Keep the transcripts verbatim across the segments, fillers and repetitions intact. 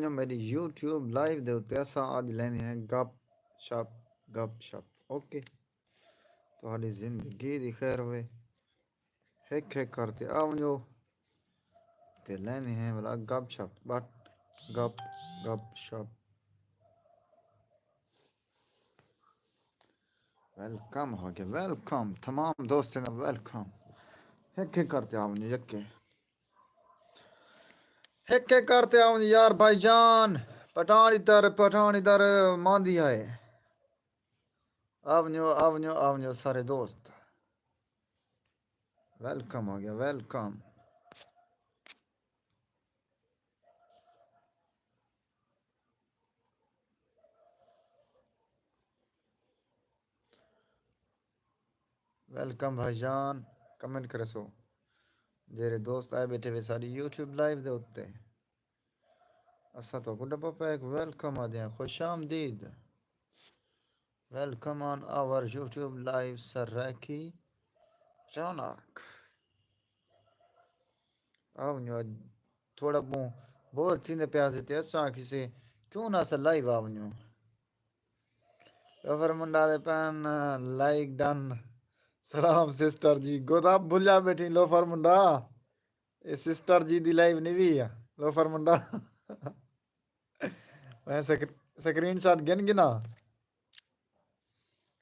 جو میری YouTube live دے اتے اساں اج لیندے ہیں گپ شپ، گپ شپ۔ اوکے، تہاڈی زندگی دی خیر ہوئے۔ ہک ہک کر تے آ ونجو تے لیندے ہیں ولا گپ شپ، بٹ گپ، گپ شپ۔ ویلکم ہو گیا، ویلکم۔ تمام دوستیں دا ویلکم۔ ہک ہک کر تے آ ونجو یکے۔ ہک ہک کر تے آ ونجو یار بھائی جان۔ پٹھان ادھر، پٹھان ادھر ماندی ہے۔ آ ونجو، آ ونجو، آ ونجو سارے دوست۔ ویلکم ہو گیا، ویلکم۔ ویلکم بھائی جان، کمنٹ کرسو۔ جیرے دوست آئے بیٹھے وے ساری یوٹیوب لائیو دے اتے، اساں تو کو ڈبا پیک ویلکم آ دیاں، خوش آمدید۔ ویلکم آن آور یوٹیوب لائیو سرائیکی رونق۔ آ ونجو اج تھوڑا بہوں بور تھیندے پیا سے تے اساں کسے کیوں نہ اساں لائیو آ ونجو۔ لوفر منڈا دے پین لائک ڈن۔ سلام سسٹر جی، گودا بھلیا بیٹھی لوفر منڈا۔ اے سسٹر جی دی لائیو نہیں وی ہے لوفر منڈا۔ میں سکر-، سکرین شاٹ گن گنا۔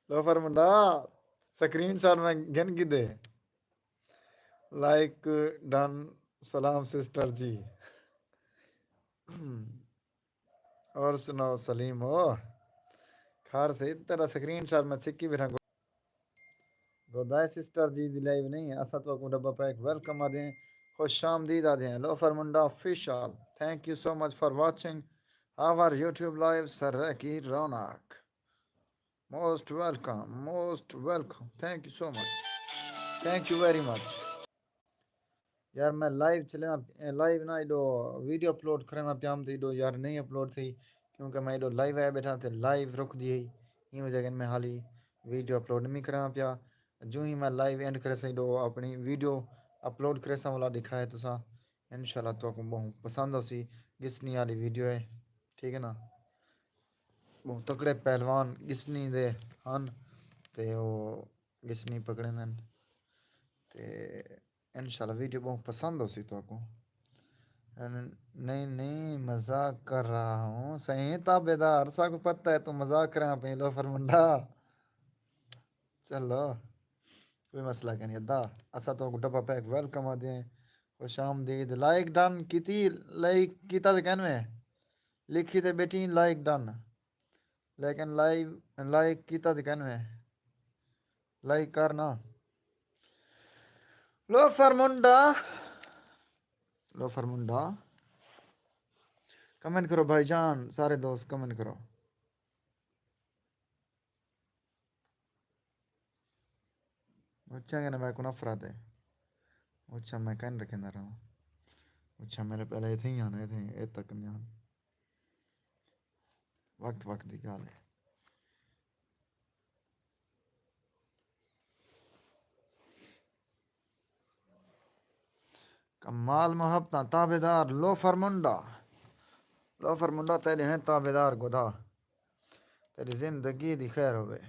لوفر منڈا، سکرین شاٹ میں گن گدے۔ Like done. سلام سسٹر جی۔ اور سناؤ سلیم ہو؟ کھار سے تیرا سکرین شاٹ میں چکی بیٹھا۔ گودائے سسٹر جی دی لائیو نہیں ہے، اساں تو کو ڈبا پیک ویلکم آ دیں، خوش آمدید آ دیں۔ لوفر منڈا official, thank you so much for watching our YouTube live Saraiki رونق۔ Most welcome, most welcome, thank you so much, thank you very much۔ یار میں لائیو چلے نا، لائیو نا ایڈو ویڈیو اپلوڈ کرنا پیام تے ایڈو یار نہیں اپلوڈ تھی، کیونکہ میں ایڈو لائیو آیا بیٹھا تے لائیو رک دی ہے، این وجہ کن میں حالی ویڈیو اپلوڈ نہیں کرنا پیا۔ جو ہی میں لائیو اینڈ کرے سا ایڈو اپنی ویڈیو اپلوڈ کرے سا والا دکھائے تسا، انشاءاللہ تو کو بہت پسند ہو سی۔ گسنی والی ویڈیو ہے، ٹھیک ہے نا؟ بہت تکڑے پہلوان گسنی دے ہن تے وہ گسنی پکڑے نن تے انشاءاللہ ویڈیو بہت پسند ہو سی تو کو۔ نہیں نہیں، مذاق کر رہا ہوں سائیں تابعدار، سا کو پتہ ہے تو مذاق کرا پہ لوفر منڈا۔ چلو، کوئی مسئلہ کہیں ادا۔ اسا تو کو ڈبا پیک ویلکم آ دیں۔ خوش آمدید۔ لائک ڈن کیتی، لائک کیتا تے کہنویں، لکھی تے بیٹھی لائک ڈن، لیکن لائیو، لائک کیتا تے کہنویں، لائک کرنا۔ لوفر منڈا، لوفر منڈا، کمنٹ کرو بھائی جان، سارے دوست کمنٹ کرو۔ اچھا کہنا میں کو نفرت ہے۔ اچھا میں کہن رکھے نہ رہا۔ اچھا میرے پہلے اتھے ہی آنا، اتھے ہی، اے تک نہیں آنا۔ وقت وقت دی گال ہے۔ کمال محبتاں تابعدار لوفر منڈا۔ لوفر منڈا تیرے ہیں تابعدار گدا۔ تیری زندگی دی خیر ہوے۔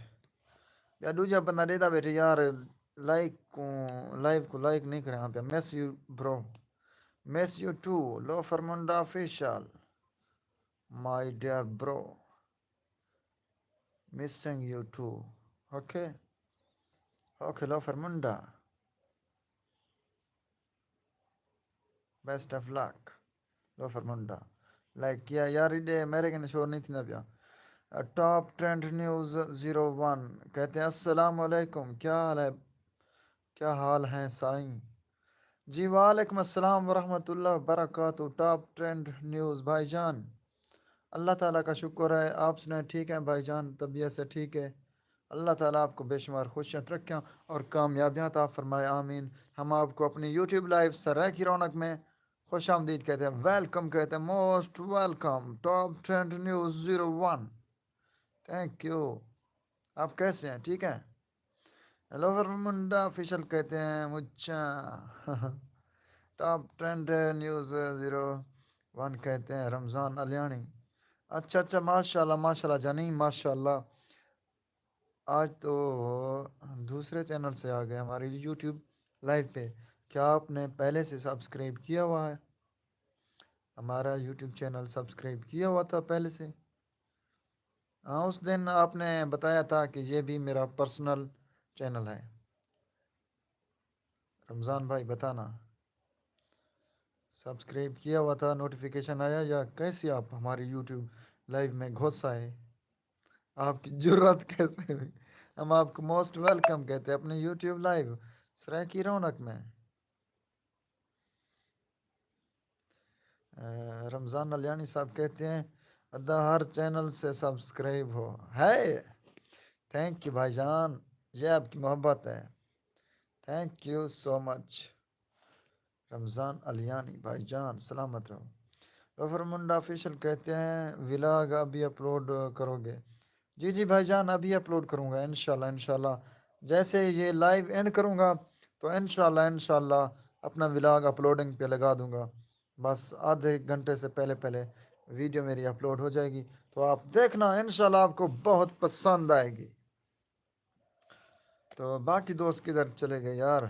یا دوجا بندہ ڈیدا بیٹھے یار، لائک کو، لائیو کو لائک نہیں کرنا پیا۔ Miss you bro, miss you too loafer منڈا official, my dear bro, missing you too. Okay, okay loafer منڈا، بیسٹ آف لک۔ لوفر منڈا، لائک کیا یار، ایڈے میرے کنے شور نہیں تھیندا پیا۔ Top trend news zero one کہتے ہیں، السلام علیکم، کیا حال ہے؟ کیا حال ہیں سائیں؟ جی وعلیکم السلام ورحمۃ اللہ وبرکاتہ۔ ٹاپ ٹرینڈ نیوز بھائی جان، اللہ تعالیٰ کا شکر ہے، آپ سنائیں، ٹھیک ہیں بھائی جان؟ طبیعت سے ٹھیک ہے؟ اللہ تعالیٰ آپ کو بے شمار خوشیاں ترقیاں اور کامیابیاں عطا فرمائے، آمین۔ ہم آپ کو اپنی یوٹیوب لائیو سرائیکی رونق میں خوش آمدید کہتے ہیں، ویلکم کہتے ہیں، most welcome. Top trend news zero one, thank you. آپ کیسے ہیں؟ ٹھیک ہیں؟ لوفر منڈا آفیشل کہتے ہیں، مچھا۔ Top trend news zero one کہتے ہیں رمضان الیانی۔ اچھا اچھا، ماشاءاللہ ماشاءاللہ جانی، ماشاءاللہ۔ آج تو دوسرے چینل سے آ گئے ہماری یوٹیوب لائیو پہ۔ کیا آپ نے پہلے سے سبسکرائب کیا ہوا ہے؟ ہمارا یوٹیوب چینل سبسکرائب کیا ہوا تھا پہلے سے؟ ہاں، اس دن آپ نے بتایا تھا کہ یہ بھی میرا پرسنل چینل ہے۔ رمضان بھائی، بتانا، سبسکرائب کیا ہوا تھا، نوٹیفیکیشن آیا، یا کیسے آپ ہمارے یوٹیوب لائیو میں گھس آئے؟ آپ کی جرات کیسے ہوئی؟ ہم آپ کو موسٹ ویلکم کہتے ہیں اپنے یوٹیوب لائیو۔ سرائیکی رونق میں۔ رمضان الیانی صاحب کہتے ہیں، ادا ہر چینل سے سبسکرائب ہو ہے۔ تھینک یو بھائی جان، یہ آپ کی محبت ہے۔ تھینک یو سو مچ۔ رمضان الیانی بھائی جان، سلامت رہو۔ لوفر منڈا آفیشل کہتے ہیں، ولاگ ابھی اپلوڈ کرو گے؟ جی جی بھائی جان، ابھی اپلوڈ کروں گا انشاءاللہ، انشاءاللہ۔ جیسے یہ لائیو اینڈ کروں گا تو انشاءاللہ، انشاءاللہ اپنا ولاگ اپلوڈنگ پہ لگا دوں گا۔ بس آدھے گھنٹے سے پہلے پہلے ویڈیو میری اپلوڈ ہو جائے گی، تو آپ دیکھنا، انشاءاللہ آپ کو بہت پسند آئے گی۔ تو باقی دوست کدھر چلے گئے یار؟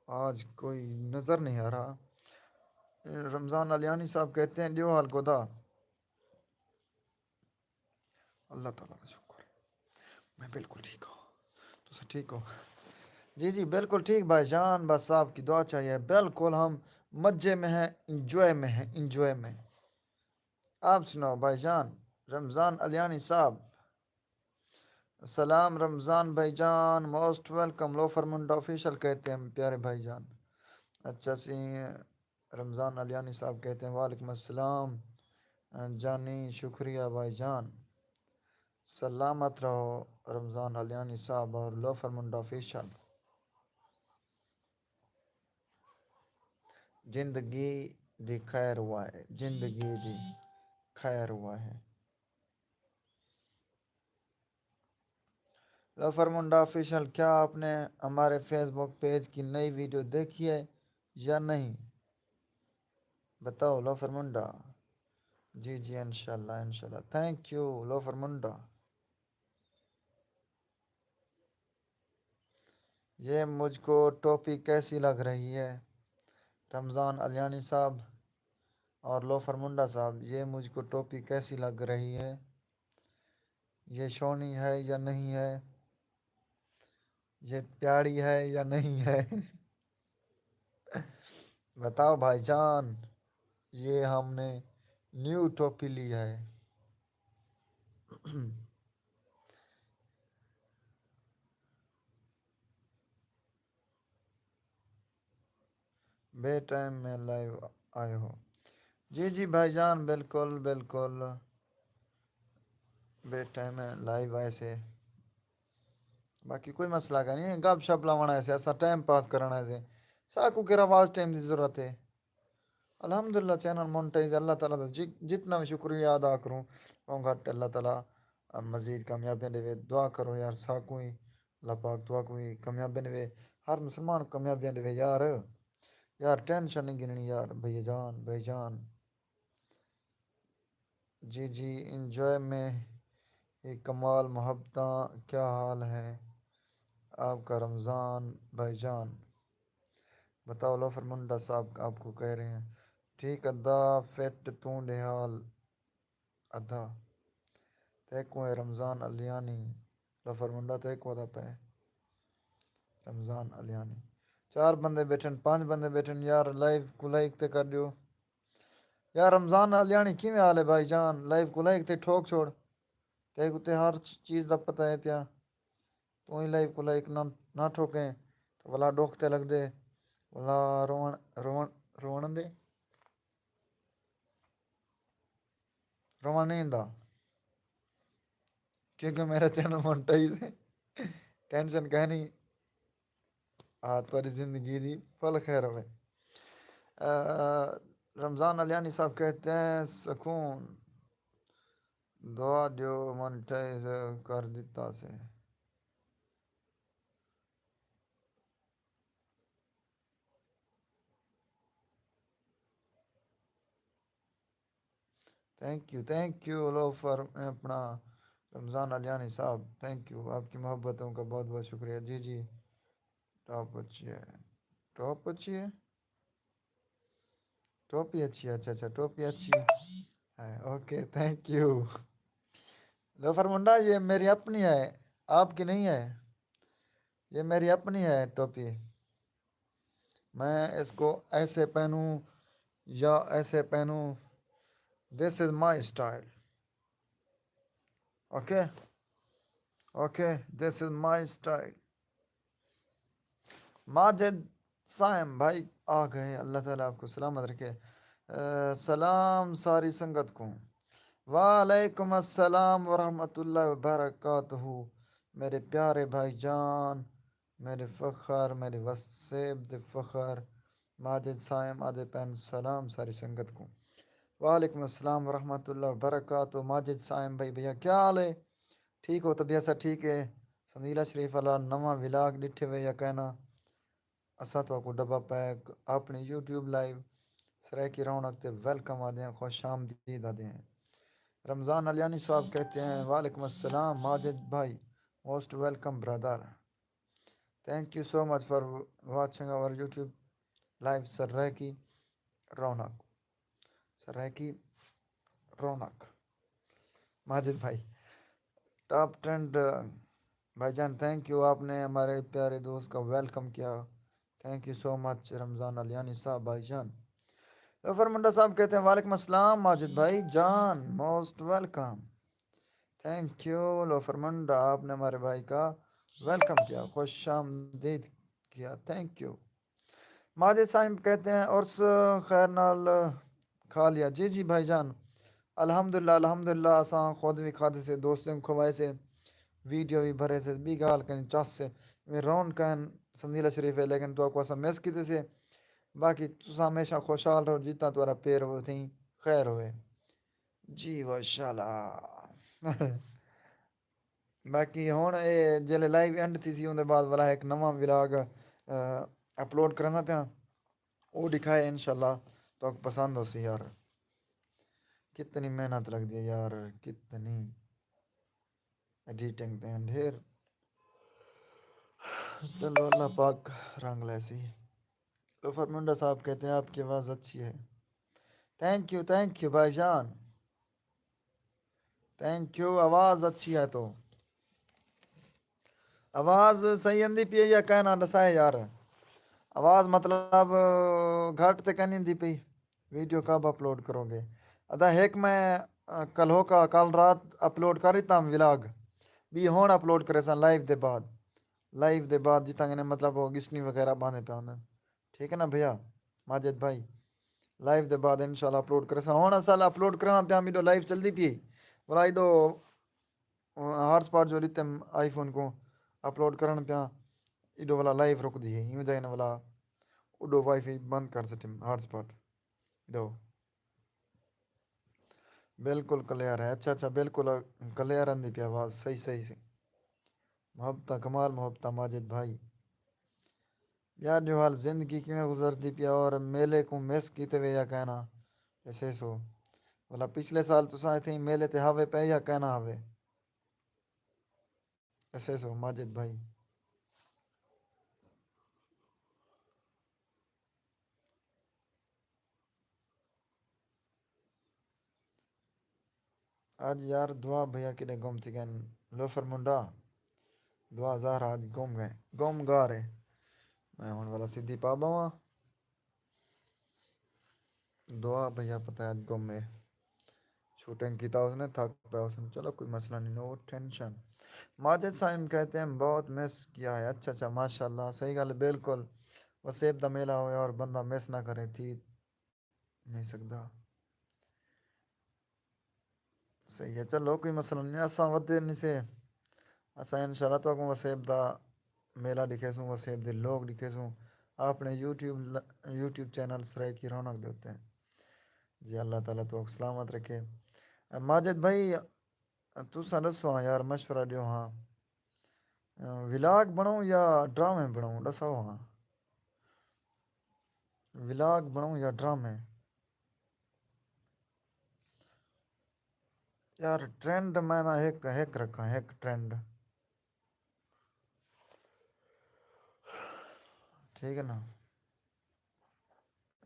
آج کوئی نظر نہیں آ رہا۔ رمضان الیانی صاحب کہتے ہیں، ڈیو حال گودا۔ اللہ تعالیٰ کا شکر، میں بالکل ٹھیک ہوں۔ تو ٹھیک ہو؟ جی جی، بالکل ٹھیک بھائی جان، بس آپ کی دعا چاہیے۔ بالکل ہم مزے میں ہیں، انجوائے میں ہیں، انجوائے میں۔ آپ سناؤ بھائی جان؟ رمضان الیانی صاحب۔ سلام رمضان بھائی جان، موسٹ ویلکم۔ لوفر منڈا آفیشل کہتے ہیں پیارے بھائی جان۔ اچھا سی، رمضان الیانی صاحب کہتے ہیں، وعلیکم السلام جانی، شکریہ بھائی جان۔ سلامت رہو رمضان الیانی صاحب اور لوفر منڈا آفیشل۔ زندگی دی خیر ہوا ہے، زندگی دی خیر ہوا ہے۔ لوفر منڈا آفیشل، کیا آپ نے ہمارے فیس بک پیج کی نئی ویڈیو دیکھی ہے یا نہیں؟ بتاؤ لوفر منڈا۔ جی جی، انشاءاللہ، انشاءاللہ۔ تھینک یو لوفر منڈا۔ یہ مجھ کو ٹوپی کیسی لگ رہی ہے؟ رمضان الیانی صاحب اور لوفر منڈا صاحب، یہ مجھ کو ٹوپی کیسی لگ رہی ہے؟ یہ شونی ہے یا نہیں ہے؟ یہ پیاری ہے یا نہیں ہے؟ بتاؤ بھائی جان، یہ ہم نے نیو ٹوپی لی ہے۔ بے ٹائم میں لائیو آئے ہو؟ جی جی بھائی جان، بالکل بالکل، بے ٹائم میں لائیو آئے سے۔ باقی کوئی مسئلہ کا نہیں ہے، گپ شپ لاوݨا ہے سے، اساں ٹائم پاس کرݨا ہے سے۔ ساکوں کیڑھا واچ ٹائم دی ضرورت ہے؟ الحمدللہ چینل مونٹائز، اللہ تعالیٰ دا جی، جتنا بھی شکریہ ادا کروں، او گھٹ۔ اللہ تعالیٰ مزید کامیابیاں ݙیوے۔ دعا کرو یار ساکوں ہی، اللہ پاک تہاکوں ہی کامیابیاں ݙیوے، ہر مسلمان کوں کامیابیاں ݙیوے یار۔ یار ٹینشن نہیں گھنݨی یار، بھائی جان، بھائی جان۔ جی جی، انجوائے میں ہی کمال۔ محبتاں، کیا حال ہے آپ کا رمضان بھائی جان؟ بتاؤ لوفر منڈا صاحب آپ کو کہہ رہے ہیں۔ ٹھیک ادا فٹ توں ݙے حال ادا۔ تیکوں ہے رمضان الیانی۔ لوفر منڈا تیکوں ادا پئے۔ رمضان الیانی۔ چار بندے ٻیٹھن، پنج بندے ٻیٹھن یار، لائیو کوں لائک تے کر ݙیو۔ یار رمضان الیانی کیویں حال ہے بھائی جان؟ لائیو کوں لائک تے ٹھوک چھوڑ۔ تیک اتے ہر چ-، چیز دا پتہ ہے پیا۔ توں ہی لائیو کوں لائک نہ، نہ ٹھوکیں تو ولا ݙکھ تے لڳدے، ولا رووݨ، رووݨ، رووݨ دے۔ رووݨ نہیں دا۔ کیونکہ میرا چینل مونٹائز ہے۔ ٹینشن کہیں نہیں۔ آ، تہاݙی زندگی دی فل خیر ہووے۔ آ، رمضان الیانی صاحب کہتے ہیں، سکون دعا جو مونٹائز کر دیتا سے۔ Think U, think you loafer, اپنا رمضان علیانی صاحب، تھینک یو، آپ کی محبتوں کا بہت بہت شکریہ۔ جی جی، ٹاپ اچھی ہے، ٹاپ اچھی ہے، ٹوپی اچھی ہے، اچھا اچھا، ٹوپی اچھی ہے، اوکے، تھینک یو۔ لوفر منڈا، یہ میری اپنی ہے، آپ کی نہیں ہے، یہ میری اپنی ہے ٹوپی۔ میں اس کو ایسے پہنوں یا ایسے پہنوں، this is my style. Okay, okay, this is my style. Majid Saim بھائی آ گئے، اللہ تعالیٰ آپ کو سلامت رکھے۔ اے، سلام ساری سنگت کو۔ وعلیکم السلام ورحمۃ اللہ وبرکاتہ۔ میرے پیارے بھائی جان، میرے فخر، میرے وسیب دے فخر، ماجد صائم آدھے پین سلام ساری سنگت کو۔ وعلیکم السلام ورحمۃ اللہ وبرکاتہ۔ ماجد صائم بھائی، بھیا کیا حال ہے؟ ٹھیک ہو؟ طبیعت سا ٹھیک ہے؟ سندیلہ شریف والا نواں ولاگ ڈٹھے ہوئے یا کہنا؟ اساں تو کو ڈبہ پیک اپنے یوٹیوب لائیو سرائیکی رونق تے ویلکم آدھے ہیں، خوش آمدید آدھے ہیں۔ رمضان علیانی صاحب کہتے ہیں، وعلیکم السلام ماجد بھائی، most welcome brother. Thank you so much for watching our YouTube live Saraiki رونق۔ سرائیکی رونق۔ ماجد بھائی، ٹاپ ٹرینڈ بھائی جان، تھینک یو، آپ نے ہمارے پیارے دوست کا ویلکم کیا۔ تھینک یو سو مچ رمضان علیانی صاحب بھائی جان۔ لوفر منڈا صاحب کہتے ہیں، وعلیکم السلام ماجد بھائی جان، most welcome. Thank you loafer منڈا، آپ نے ہمارے بھائی کا ویلکم کیا، خوش آمدید کیا، تھینک یو۔ ماجد صاحب کہتے ہیں، عرس خیر نال کھا لیا؟ جی جی بھائی جان، الحمدللہ، الحمدللہ، اساں خود وی کھادے سے، دوستیں کوں کھوائے سے، ویڈیو وی بھرے سے، ٻی ڳالھ کہیں چس سے، میں رون کہیں سندیلہ شریف ہے، لیکن تو کو اساں مس کیتے سے۔ باقی تساں ہمیشہ خوشحال رہو، جتنا تہاݙا پیر ہووے تھیں خیر ہووے۔ جی ماشاءاللہ۔ باقی ہݨ اے جیلے لائیو اینڈ تھیسی، اوندے بعد ولا ہک نواں ولاگ اپلوڈ کرݨا پیاں، او ݙکھائے انشاءاللہ تہاکوں پسند ہوسی یار۔ کتنی محنت لڳدی ہے یار، کتنی ایڈیٹنگ تے ڈھیر۔ چلو اللہ پاک رنگ لیسی۔ لوفر منڈا صاحب کہتے ہیں، آپ کی آواز اچھی ہے۔ تھینک یو، تھینک یو بھائی جان، تھینک یو۔ آواز اچھی ہے تو آواز صحیح آندی پئی ہے یا کائنا؟ ݙسائے یار، آواز مطلب گھٹ تے کائنی آندی پئی؟ ویڈیو کب اپلوڈ کرو گے؟ ادا ہک میں، آ، کل ہو کا، کل رات اپلوڈ کر ݙتا ولاگ، ٻی ہݨ اپلوڈ کریساں لائیو دے بعد۔ لائیو دے بعد جتھاں کنے مطلب او ڳسنی وغیرہ ٻاہندے پئے ہوندن۔ ٹھیک ہے نا بھیا ماجد بھائی؟ لائیو دے بعد انشاءاللہ اپلوڈ کریساں۔ ہݨ اصل اپلوڈ کرݨا پیاں، میݙو لائیو چلدی پئی ہے۔ ولا ایݙو ہاٹ اسپاٹ جو ݙتم آئی فون کوں اپلوڈ کرݨ پیاں، ایݙو ولا لائیو رکدی ہے، ایں وجہ کنے ولا اݙو وائی فائی بند کر سٹم، ہاٹ اسپاٹ ایݙو۔ بالکل کلیئر ہے۔ اچھا اچھا، بالکل کلیئر آندی پئی آواز، صحیح صحیح صحیح۔ محبتاں کمال، محبتاں ماجد بھائی۔ یار جو حال زندگی کیویں گزردی پئی ہے اور میلے کوں مس کیتے وے یا کائنا؟ ایسے سو، ولا پچھلے سال تساں اتھیں میلے تے ہاوے پئے یا کائنا ہاوے؟ ایسے سو ماجد بھائی۔ اڄ یار دعا بھیا کݙے گم تھی ڳئن؟ لوفر منڈا، دعا زہرا اڄ گم ڳئے، گم گار ہے۔ میں ہݨ ولا سدھی پا ٻہواں۔ دعا بھیا پتہ ہے اڄ گم ہے، شوٹنگ کیتا اس نے، تھک پیا اس نے۔ چلو کوئی مسئلہ نہیں، نو ٹینشن۔ ماجد صاحب کہتے ہیں بہت مس کیا ہے۔ اچھا اچھا، ماشاءاللہ، صحیح ڳالھ ہے، بالکل۔ وسیب دا میلہ ہویا اور بندہ مس نہ کرے تھی نہیں سڳدا۔ صحیح ہے، چلو کوئی مسئلہ نہیں، اساں ودے نہیں سے۔ اساں انشاءاللہ تہاکوں وسیب دا میلہ ݙکھیسوں، وسیب دے لوگ ݙکھیسوں، اپݨے یوٹیوب ل-، یوٹیوب چینل سرائیکی رونق دے اتے۔ جی اللہ تعالیٰ تہاکوں سلامت رکھے۔ ماجد بھائی، تساں ݙسو ہاں یار، مشورہ ݙیو ہاں، ولاگ بݨاؤں یا ڈرامے بݨاؤں؟ ݙساؤ ہاں، ولاگ بݨاؤں یا ڈرامے؟ یار، ٹرینڈ میں نہ ہک ہک رکھاں، ہک ٹرینڈ۔ ٹھیک ہے نا؟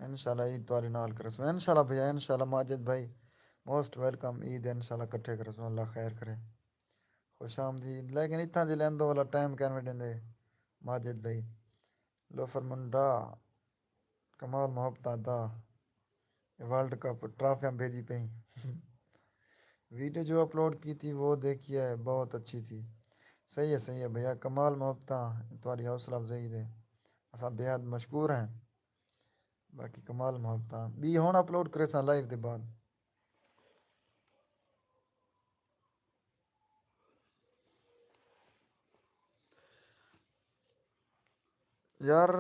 انشاءاللہ عید تہاݙے نال کرسوں، انشاءاللہ بھیا، انشاءاللہ ماجد بھائی، موسٹ ویلکم۔ عید انشاءاللہ کٹھے کرسوں، اللہ خیر کرے۔ خوش آمدید۔ لیکن اتھاں جلے اندو والا ٹائم کینویں ݙیندے ماجد بھائی؟ لوفر منڈا، کمال محبتاں دا، ورلڈ کپ ٹرافیاں بھیجی پئیں۔ ویڈیو جو اپلوڈ کی تھی وہ دیکھی ہے، بہت اچھی تھی۔ صحیح ہے، صحیح ہے بھیا، کمال محبتاں، تہاݙی حوصلہ افزائی دے اساں بے حد مشکور ہیں۔ باقی کمال محبتاں، ٻی ہݨ اپلوڈ کریساں لائیو دے بعد۔ یار،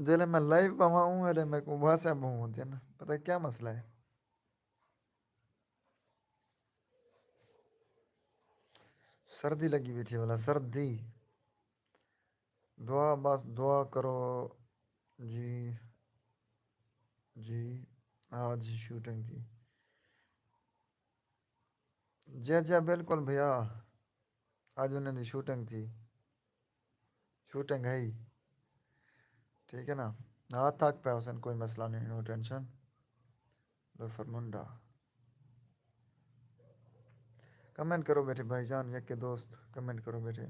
جیلے میں لائیو پاواں، اوں ویلے میکوں واسیاں ٻہوں ہوندیاں نا۔ پتہ کیا مسئلہ ہے؟ سردی لڳی ٻیٹھی ہے، والا سردی۔ دعا، بس دعا کرو جی۔ جی، آج شوٹنگ تھی۔ جی، جی، بالکل بھیا، اڄ انہیں دی شوٹنگ تھی، شوٹنگ ہے۔ ٹھیک ہے نا؟ ہاں، تھک پیا حسین، کوئی مسئلہ نہیں، نو ٹینشن۔ لوفر منڈا، کمنٹ کرو ٻیٹھے بھائی جان، یکے دوست کمنٹ کرو ٻیٹھے۔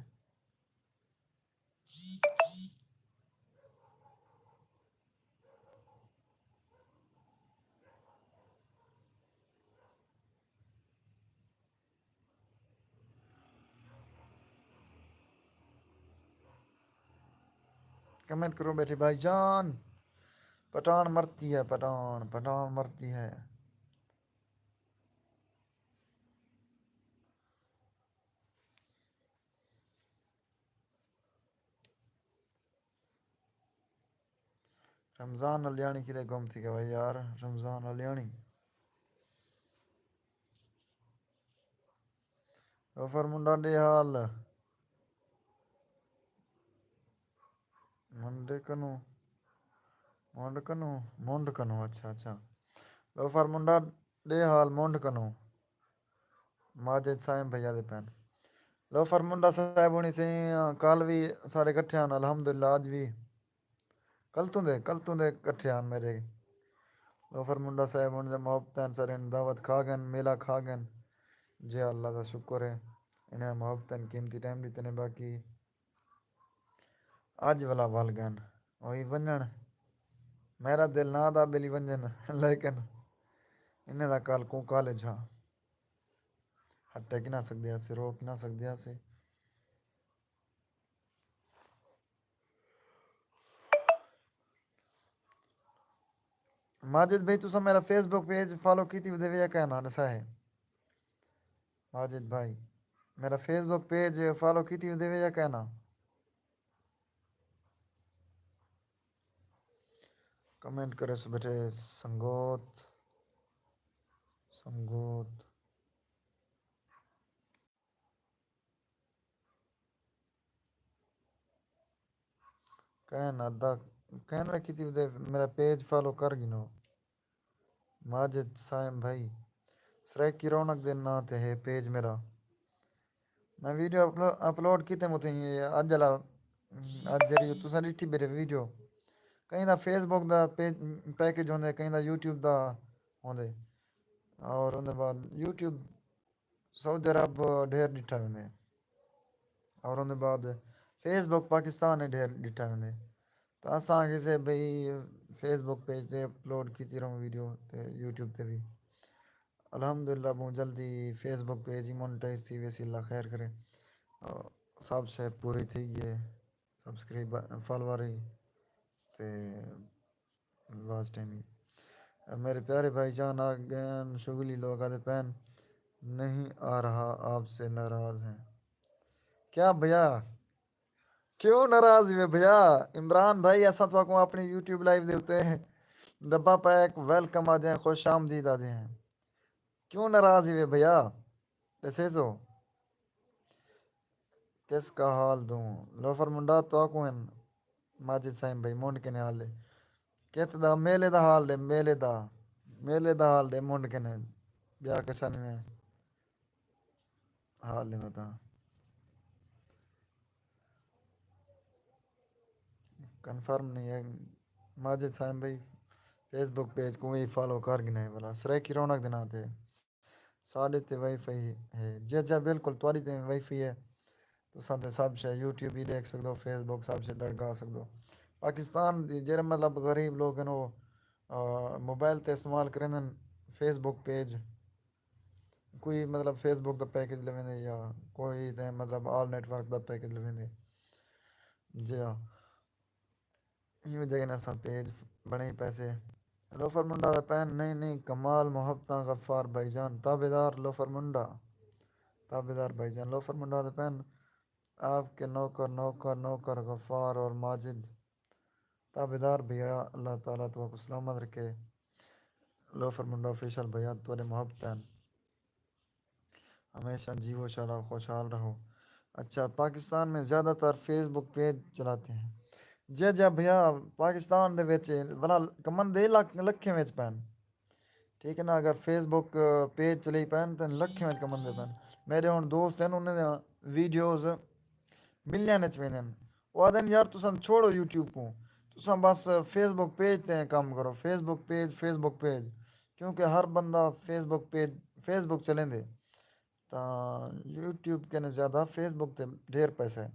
کمنٹ کرو ٻیٹھے بھائی جان۔ پٹھان مرتی ہے، پٹھان، پٹھان مرتی ہے۔ رمضان الیاݨی کݙے گم تھی ڳیا بھائی یار؟ رمضان الیاݨی۔ لوفر منڈا ݙے حال۔ منڈے کنوں، منڈ کنوں، منڈ کنوں، اچھا، اچھا۔ لوفر منڈا ݙے حال منڈ کنوں۔ ماجد صاحب بھیا دے پین۔ لوفر منڈا صاحب ہوݨی سئیں کل وی سارے کٹھے ہن، الحمدللہ اڄ وی۔ کل توں دے، کل توں دے کٹھے ہن میرے۔ لوفر منڈا صاحب ہن محبتاں سارے دعوت کھا ڳئن، میلہ کھا ڳئن۔ جی اللہ دا شکر ہے، انہیں محبتاں قیمتی ٹائم ݙتے نے۔ باقی اڄ ولا ول ڳئن، اوہی ونڄݨ۔ میرا دل نہ دا ٻیلی ونڄن، لیکن انہیں دا کل کوں کالج ہا۔ ہٹے کی نہ سڳدے ہاسے، روک کی نہ سڳدے ہاسے۔ ماجد بھائی، تساں میرا فیس بک پیج فالو کیتی ودے وے یا کائنا؟ ݙسا ہے ماجد بھائی، میرا فیس بک پیج فالو کیتی ودے وے یا کائنا؟ کمنٹ کرے سو بیٹھے سنگوت، سنگوت۔ کائنا دا، کائنا کیتی ودے، میرا پیج فالو کر گھنو۔ ماجد صائم بھائی، سرائیکی رونق دے ناں تے ہے پیج میرا۔ میں ویڈیو اپلو-، اپلوڈ کیتے متیں اڄ آلا، اڄ جیڑھی تساں ݙٹھی بیٹھے ویڈیو۔ کہیں the face book the page, package ہوندے، کہیں دا یوٹیوب دا ہوندے۔ اور اوندے بعد یوٹیوب سعودی عرب ڈھیر ݙٹھا ویندے، اور اوندے بعد فیس بک پاکستان ہے ڈھیر ݙٹھا ویندے۔ تاں اساں آکھیسے بھئی فیس بک پیج تے اپلوڈ کیتی رہوں ویڈیو تے یوٹیوب تے وی۔ الحمدللہ ٻہوں جلدی فیس بک پیج ہی مونیٹائز تھی ویسی، اللہ خیر کرے۔ اور سب شے پوری تھی ڳئی ہے، سبسکرائب، فالوور ہی تے واچ ٹائم ہی۔ میرے پیارے بھائی جان آ ڳئن، شغلی لوگ آہدے پئن نہیں آ رہا، آپ سے ناراض ہیں۔ کیا بھیا؟ کیوں ناراض ہوئے بھیا؟ عمران بھائی، اساں تہاکوں اپݨی یوٹیوب لائیو دے اتے ڈبہ پیک ویلکم آہدے ہیں، خوش آمدید آہدے ہیں۔ کیوں ناراض ہوئے بھیا؟ ݙسیسو۔ کس کا حال دوں؟ لوفر منڈا تہاکوں ہن۔ ماجد صائم بھائی، منڈھ کنے حال ݙے۔ کت دا؟ میلے دا حال ݙے، میلے دا۔ میلے دا حال ݙے، منڈھ کنے۔ ٻیا کچھ نہیں ہے۔ حال نہیں ہوتا۔ کنفرم نہیں ہے۔ ماجد سائیں بھائی، فیس بک پیج کو بھی فالو کر گھنے والا سرائیکی رونق دے ناں تے۔ ساݙے تے وائی فائی ہے؟ جی جی، بالکل، تہاݙی تے وائی فائی ہے۔ تساں تے سب شے، یوٹیوب بھی ݙیکھ سڳدو، فیس بک، سب شے لڳا سڳدو۔ پاکستان دی جیڑھے، مطلب، غریب لوگ ہن، او، آ، موبائل تے استعمال کریندن فیس بک پیج۔ کوئی، مطلب، فیس بک دا پیکج لویندے یا کوئی تے، مطلب، آل نیٹ ورک دا پیکج لویندے۔ جی ہاں۔ ایویں جگہ نے اساں پیج بݨائی پیسے۔ لوفر منڈا دا پین، نہیں نہیں، کمال محبتاں غفار بھائی جان، تابعدار لوفر منڈا، تابعدار بھائی جان، لوفر منڈا دا پین، آپ کے نوکر، نوکر، نوکر، غفار اور ماجد، تابعدار بھیا، اللہ تعالیٰ تہاکوں سلامت رکھے۔ لوفر منڈا آفیشل بھیا، تہاݙے محبت ہیں۔ ہمیشہ جیو شالا، خوشحال رہو۔ اچھا، پاکستان میں زیادہ تر فیس بک پیج چلاتے ہیں؟ جی جی بھیا، پاکستان دے وچ ولا کمن دے لکھ، لکھیں وچ پین۔ ٹھیک ہے نا، اگر فیس بک پیج چلی پین تے لکھیں وچ کمن دے پین۔ میرے ہن دوست ہیں، انہاں دیاں ویڈیوز ملین وچ ویندن۔ او آہدن، یار، تساں چھوڑو یوٹیوب کوں، تساں بس فیس بک پیج تے کم کرو، فیس بک پیج، فیس بک پیج، کیونکہ ہر بندہ فیس بک پیج، فیس بک چلیندے، تاں یوٹیوب کنے زیادہ فیس بک تے ڈھیر پیسہ ہے۔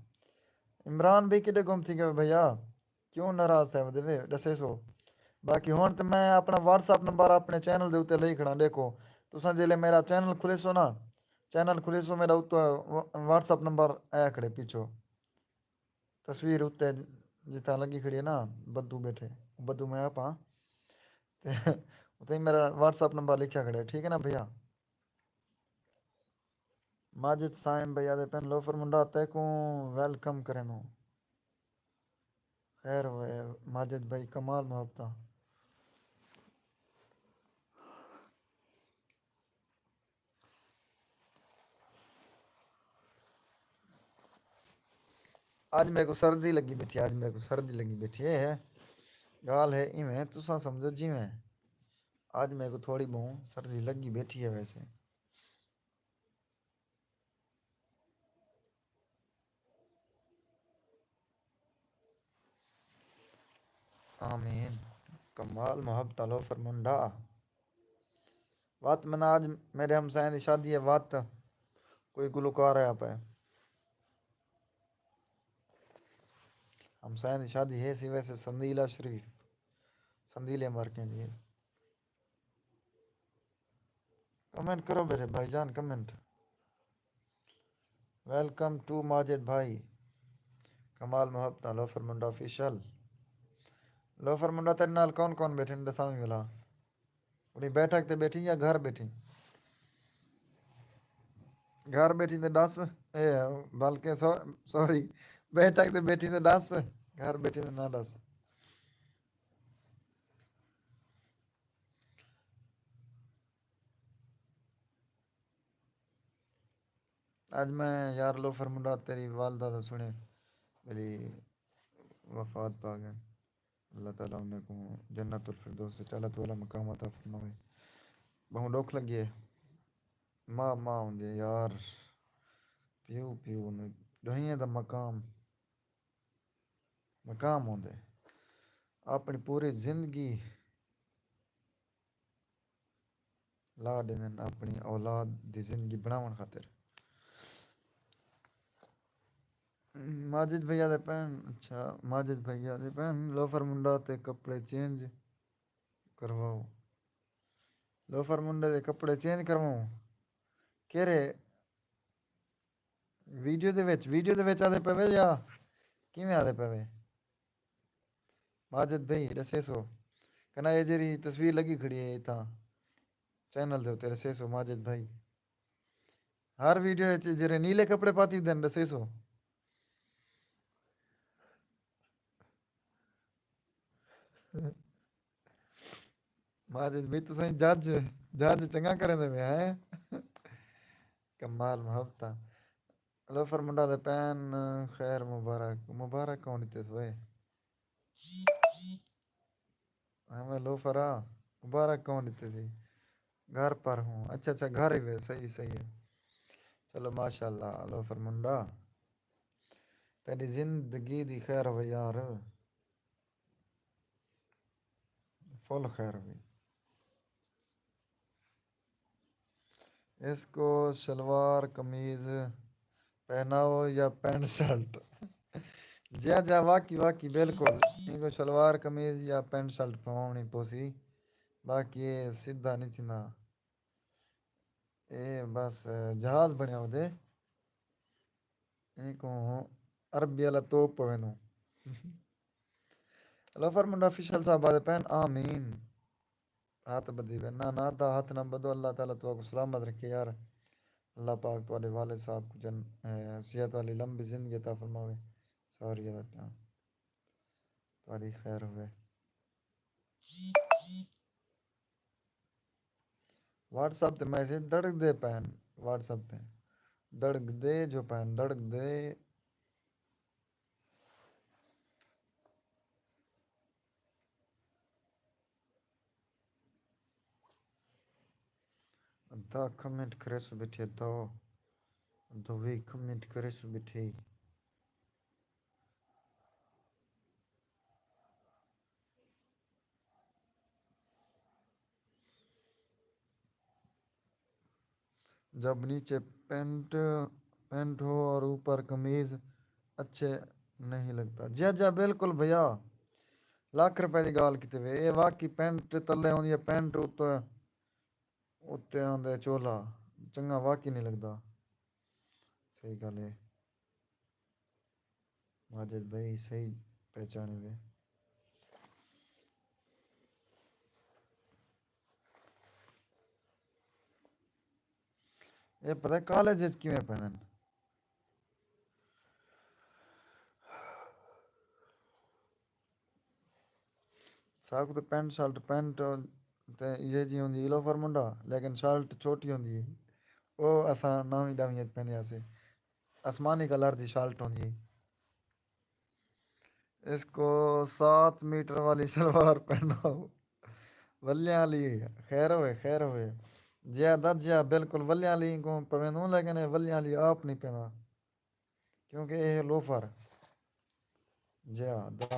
عمران بھائی کݙے گم تھی ڳئے بھیا؟ کیوں ناراض تھئے ودے وے؟ ݙسیسو۔ باقی ہݨ تے میں اپݨا واٹس ایپ نمبر اپݨے چینل دے اُتے لئی کھڑا، ݙیکھو۔ تساں جیلے میرا چینل کھلیسو نا، چینل کھلیسو، میرا اُتے واٹس ایپ نمبر آیا کھڑے پچھو۔ تصویر اُتے جتھاں لڳی کھڑی ہے نا، بدو ٻیٹھے، بدو میں آپ ہاں۔ تے اُتے میرا واٹس ایپ نمبر لکھیا کھڑے، ٹھیک ہے نا بھیا؟ ماجد سائیں بھائی آہدے پن، لوفر منڈا تیکوں ویلکم کرینوں۔ خیر ہوئے ماجد بھائی، کمال محبتاں۔ اڄ میکوں سردی لڳی بیٹھی ہے، اڄ میکوں سردی لڳی بیٹھی ہے۔ ڳالھ ہے ایویں، تساں سمجھو جیویں۔ اڄ میکوں تھوڑی ٻہوں سردی لڳی بیٹھی ہے ویسے۔ آمین۔ کمال محبت آ لوفر منڈا۔ وت منا اڄ میݙے ہمسائیں دی شادی ہے، وت کوئی گلوکار آیا پئے۔ ہمسائیں دی شادی ہے سی ویسے سندیلہ شریف، سندیلے مارکیں دی ہے۔ کمنٹ کرو میرے بھائی جان، کمنٹ۔ ویلکم ٹو ماجد بھائی۔ کمال محبتاں، لوفر منڈا آفیشل۔ لوفر منڈا، تیرے نال کون کون بیٹھے نے؟ ݙساویں بھلا۔ اُݙیں بیٹھک تے بیٹھی یا گھر بیٹھی؟ گھر بیٹھی تے ݙس، اے، بلکہ سو-، سوری، بیٹھک تے بیٹھی تے ݙس، گھر بیٹھی تے نہ ݙس۔ اڄ میں یار لوفر منڈا تیری والدہ دا سُݨے، میری وفات پا ڳئے۔ اللہ تعالیٰ انہیں کوں جنت الفردوس وچ اعلیٰ تو اعلیٰ مقام عطا فرماوے۔ ٻہوں ݙکھ لڳے۔ ماء ماء ہوندی ہے یار، پیو پیو ہوندے، ݙوہیاں دا مقام، مقام ہوندے۔ اپݨی پوری زندگی لا ݙیندن اپݨی اولاد دی زندگی بݨاوݨ خاطر۔ ماجد بھیا دے پین، اچھا، ماجد بھیا دے پین، لوفر منڈا تے کپڑے چینج کرواؤ۔ لوفر منڈے دے کپڑے چینج کرواؤں؟ کیرے ویڈیو دے وچ، ویڈیو دے وچ آہدے پئے وے یا کیویں آہدے پئے وے؟ ماجد بھائی ݙسیسو۔ کنا اے جیڑھی تصویر لڳی کھڑی ہے اتھاں چینل دے اُتے، ݙسیسو ماجد بھائی۔ ہر ویڈیو وچ جیڑھے نیلے کپڑے پاتی ہوندن، ݙسیسو۔ ماجد بھائی تساں جج، جج چنڳا کریندے پئے ہیں۔ کمال محبتاں۔ لوفر منڈا دے پین، خیر مبارک، مبارک کون ݙتے سوئے؟ ہاں میں لوفر آ، مبارک کون ݙتے سی؟ گھر پر ہوں۔ اچھا اچھا، گھر ہی وے، صحیح صحیح ہے۔ چلو ماشاءاللہ، لوفر منڈا، تیری زندگی دی خیر ہوے یار، فل خیر ہوے۔ اس کو شلوار قمیض پہناؤ یا پینٹ شرٹ؟ جی جی، واقعی واقعی بالکل، ان کو شلوار قمیض یا پینٹ شرٹ پواؤنی پوسی، باقی یہ سیدھا نہیں تھیندا۔ اے بس جہاز بنیا ودے، اینکوں عربی والا توپ پویندوں۔ لوفر منڈا آفیشل صاحب آدھے پین آمین۔ ہاتھ بدھی پین، نہ نہ، دا ہاتھ نہ بدھو۔ اللہ تعالیٰ تہاکوں سلامت رکھے یار۔ اللہ پاک تہاڈے والد صاحب کوں جن اے، صحت والی لمبی زندگی عطا فرماوے۔ ساری ادا پیاں تہاڈی خیر ہوے۔ واٹس ایپ تے میسج دڑکدے پین، واٹس ایپ تے دڑکدے جو پین، دڑکدے۔ ادا کمنٹ کریسوں بیٹھے، دو دوی کمنٹ کریسوں بیٹھے۔ جب نیچے پینٹ، پینٹ ہو اور اوپر قمیض، اچھے نہیں لگتا۔ جی جی بالکل بھیا، لکھ روپے دی ڳالھ کیتے وے۔ اے واقعی پینٹ تلے ہوندی ہے، پینٹ اتے، اتے آندے چولا، چنگا واقعی نہیں لگدا۔ صحیح ڳالھ ہے۔ ماجد بھائی صحیح پہچانے وے۔ اے پتہ کالج وچ کیویں پہنن؟ ساکوں تے پینٹ شرٹ، پینٹ تے ایہے جی ہوندی ہے لوفر منڈا، لیکن شرٹ چھوٹی ہوندی ہے۔ او اساں نویں ݙہویں اچ پہنے ہاسے۔ آسمانی کلر دی شرٹ ہوندی ہے۔ اس کو سات میٹر والی شلوار پہناؤ۔ ولیاں آلی، خیر ہوئے، خیر ہوئے۔ جیا دا جیا، بالکل ولیاں آلی کوں پویندوں، لیکن اے ولیاں آلی آپ نہیں پیندا۔ کیونکہ اے لوفر۔ جیا دا۔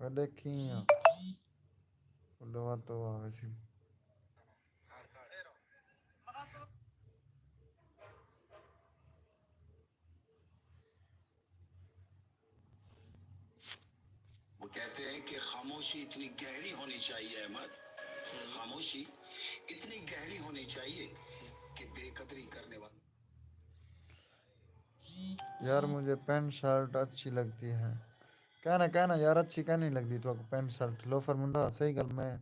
وݙے کھیاں۔ اݙو وت تو آوے سی۔ وہ کہتے ہیں کہ خاموشی اتنی گہری ہونی چاہیے، احمد، خاموشی اتنی گہری ہونی چاہیے کہ بے قدری کرنے والے یار، مجھے پینٹ شرٹ اچھی لگتی ہے۔ کہنا، کہنا یار، اچھی کہنی لگدی تو پینٹ شرٹ؟ لوفر منڈا، صحیح گل، میں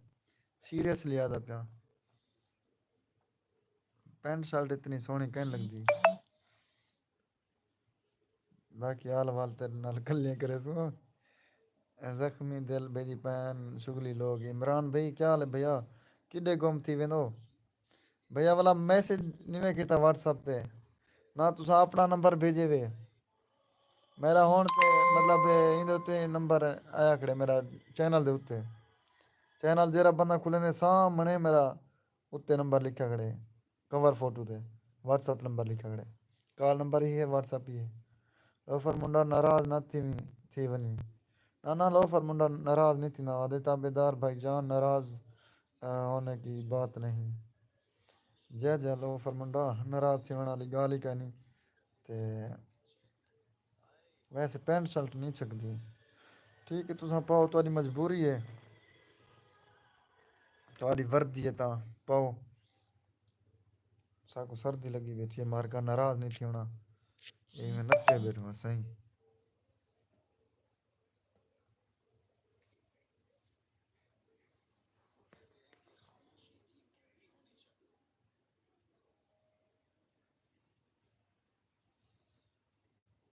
سیریسلی آدھا پیا۔ پینٹ شرٹ اتنی سوہنی کہنی لگدی۔ باقی حال وال تیرے نال گلیاں کریسوں۔ زخمی دل بھیجی پین شغلی لوگ۔ عمران بھائی، کیا حال ہے بھیا؟ کݙے گم تھی ویندو؟ بھیا والا میسج نہیں میں کیتا واٹس ایپ تے، نہ تساں اپنا نمبر بھیجے وے۔ میرا ہون تے مطلب ایندے تے نمبر آیا کھڑے میرا چینل دے اتے۔ چینل جیرا بندہ کھلے نے سامنے میرا اتے نمبر لکھا کھڑے، کور فوٹو تے واٹس ایپ نمبر لکھا کھڑے۔ کال نمبر ہی ہے، واٹس ایپ ہی ہے۔ لوفر منڈا ناراض نہ تھی، تھی ونڄ۔ نہ نہ، لوفر منڈا ناراض نہیں تھیندا۔ آدھے تابعدار بھائی جان، ناراض، آ، ہونے کی بات نہیں۔ جے جے، لوفر منڈا ناراض تھیوݨ والی ڳالھ ہی کائنی۔ تے ویسے پینٹ شرٹ نہیں چھکدی۔ ٹھیک ہے، تساں پاؤ، تہاݙی مجبوری ہے، تہاݙی وردی ہے تاں پاؤ۔ ساکوں سردی لڳی ٻیٹھی ہے، مارکا ناراض نہیں تھیوݨا۔ ایویں نتے ٻیٹھو سائیں۔